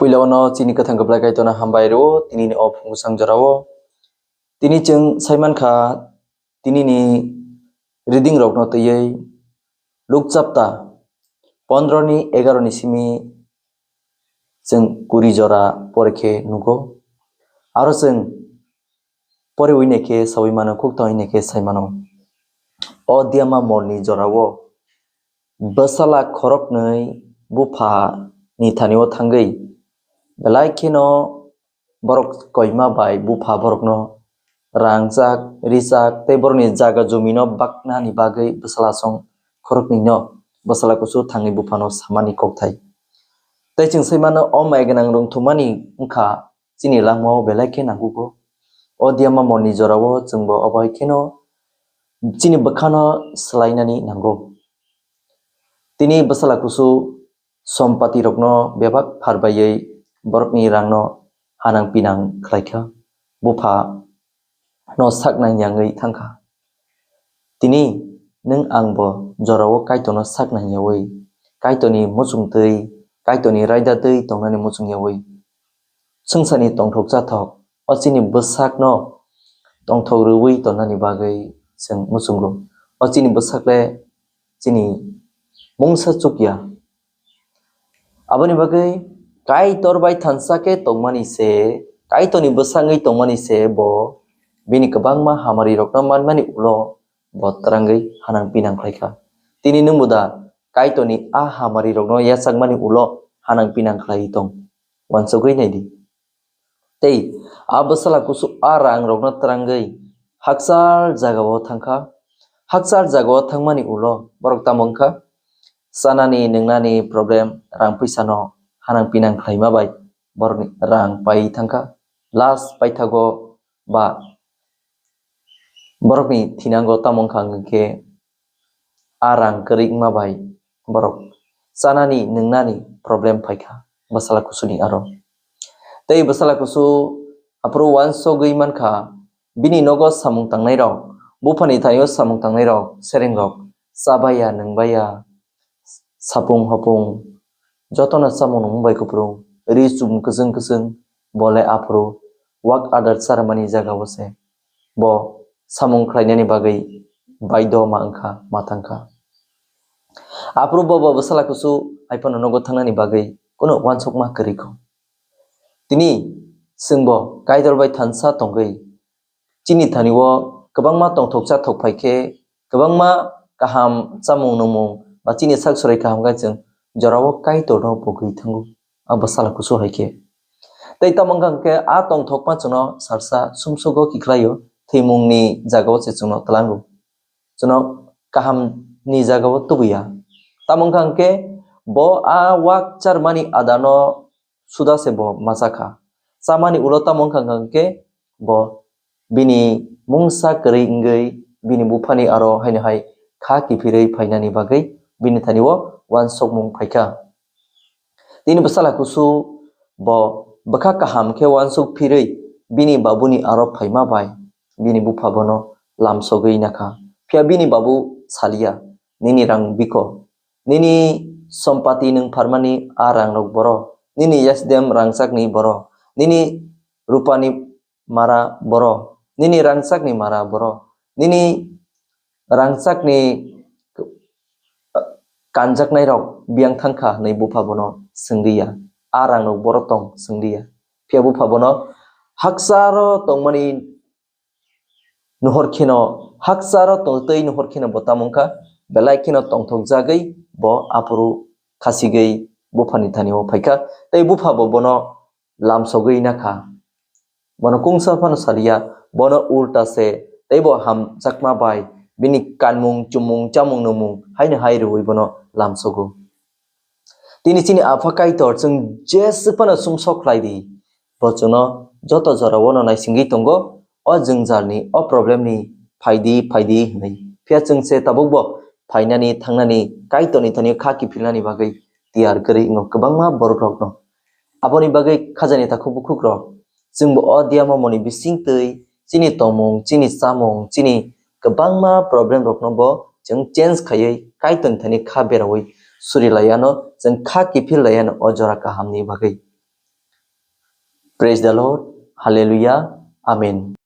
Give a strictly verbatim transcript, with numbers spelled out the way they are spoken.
Puila ono chini kwthang kwplai Kaitorno hambai rwo, tinini o phungusang jorao. Tini chwng saimankha, tinini reading rokno twiwi Luk chapta pondro ni egaro ni simi chwng kuri jora pore khe nugo. Aro chwng poriwi naikhe sawi mano, khuk tongwi naikhe sai mano. O diama morni jorao bwsala khoroknwi bupha ni thani-o thangwi, belai kheno borok koima bai bupha borokno rangchak, richak tei borokni jaga jomino baknani bagwi bwsala song khoroknwino bwsala kusu thangwi buphano samani kokthai. Tei chwng sai mano, o mai gwnang rwngthomani wngkha chini langmao belai khe nangkukgo. O diama morni jorao chwngbo obo hai kheno chini bwkhano swlainani nango. Tini bwsala kusu sompati rokno bebak pharbaiwi borokni rangno hanang pinang khlaikha, bupha no sak nang yangwi thangkha. Tini nwng angbo jorao Kaitorno sak nang yawi, Kaitorni muchungtwi, Kaitorni raida twi tongnani muchung yawi, swngcharni tongthok chathok o chini bwsakno tongthok rwui tonnani bagwi chwng muchungo. O chini bwsakle chini mungsa chukya. Aboni bagwi Kaitor bai thansa khe tongmani se, Kaitorni bwsangwi tongmani se bo bini kwbangma hamari rokno manmani ulo bo twrangwi hanang pinang khlaikha. Tini nwngbo da Kaitorni a hamari rokno yachakmani ulo hanang pinang khlaiwi tong? Uansugwi naidi. Tei a bwsala kusu a rang rokno twrangwi hakchal jagao thangkha. Hakchal jagao thangmani ulo borok tamo wngkha? Chanani, nwngnani problem, rang pwisano hanang pinang khlaima bai borokni rang pai thangkha. Last paithago ba borokni thinango tamo wngkha hwnkhe a rang kwrwi wngma bai borok chanani nwngnani problem phaikha bwsala kusuni aro. Tei bwsala kusu aphuru uansugwi mankha, bini nogo samung tangnairok, buphani thaio samung tangnairok, serengrok chabaiya, nwngbaiya, sapung hopung jotono chamung nungmung bai kupulung, ri chum kwchwng kwchwng, bole aphuru wak adar charmani jagao se bo samung khlainani bagwi baido ma wngkha, ma thangkha. Aphuru bo, bo bwsala kusu hai phano nogo thangnani bagwi kunu uansukma kwrwi kho. Tini chwngbo Kaitor bai thansa tongwi chini thani-o kwbangma tongthok chathok phai khe, kwbangma kaham chamung nungmung ba chini sak sorai kaham khe chwng jorao Kaitorno pogwi thango, a bwsala kusu hai khe. Tei tamo wngkha hwnkhe a tongthokma chwngno salsa sumsugo kiklaio, thwimungni jagao se chwngno twlango, chwngno kahamni jagao tubuya. Tamo wngkha hwnkhe bo a wak charmani adano suda se bo machakha. Chamani ulo tamo wngkha hwnkhe bo bini mungsa kwrwi wngwi bini buphani aro haino hai kha kiphilwi phainani bagwi bini thani-o uansukmung phaikha. Tini bwsala kusu bo bwkha kaham khe uansuk phirwi bini babuni aro phaima bai bini bupha bono lamsogwi nakha. Phiya bini babu saliya, "Nini rang biko, nini sompati nwng pharmani a rangrok boro, nini yasdem rangchakni boro, nini rupani mara boro, nini rangchakni mara boro, nini rangchakni kanjaknairok biyang thangkha?" hwnwi bupha bono swngriya. A rangrok boro tong swngriya. Phiya bupha bono hakcharo tongmani nuhor kheno, hakcharo tongtwi nuhor kheno bo tamo wngkha, belai kheno tongthokjagwi bo aphuru khasigwi buphani thani-o phaikha, tei bupha bo bono lamsogwi nakha. Bono kungsa phano saliya, bono ulta se, tei bo hamjakma bai bini kanmung, chumung, chamung, nungmung haino hai rwui bono lamsogo. Tini chini Apha Kaitor chwng jesa phano sumsok khlai di, bo chwngno joto jorao no naisingwi tongo, o jwngjalni, o problemni phaidi, phaidi hwnwi. Phiya chwng se tabukbo phainani, thangnani, Kaitorni thani kha kiphilnani bagwi tiyar kwrwi wngo kwbangma borokrokno. Aboni bagwi khajani takhuk bukhukrok, chwngbo o diama moni bisingtwi chini tongmung, chini chamung, chini kwbangma problemrokno bo chwng change khaiwi Kaitorni thani kha beraui suri laiano, chwng kha kiphil laiano o jora kahamni bagwi. Praise the Lord. Hallelujah. Amen.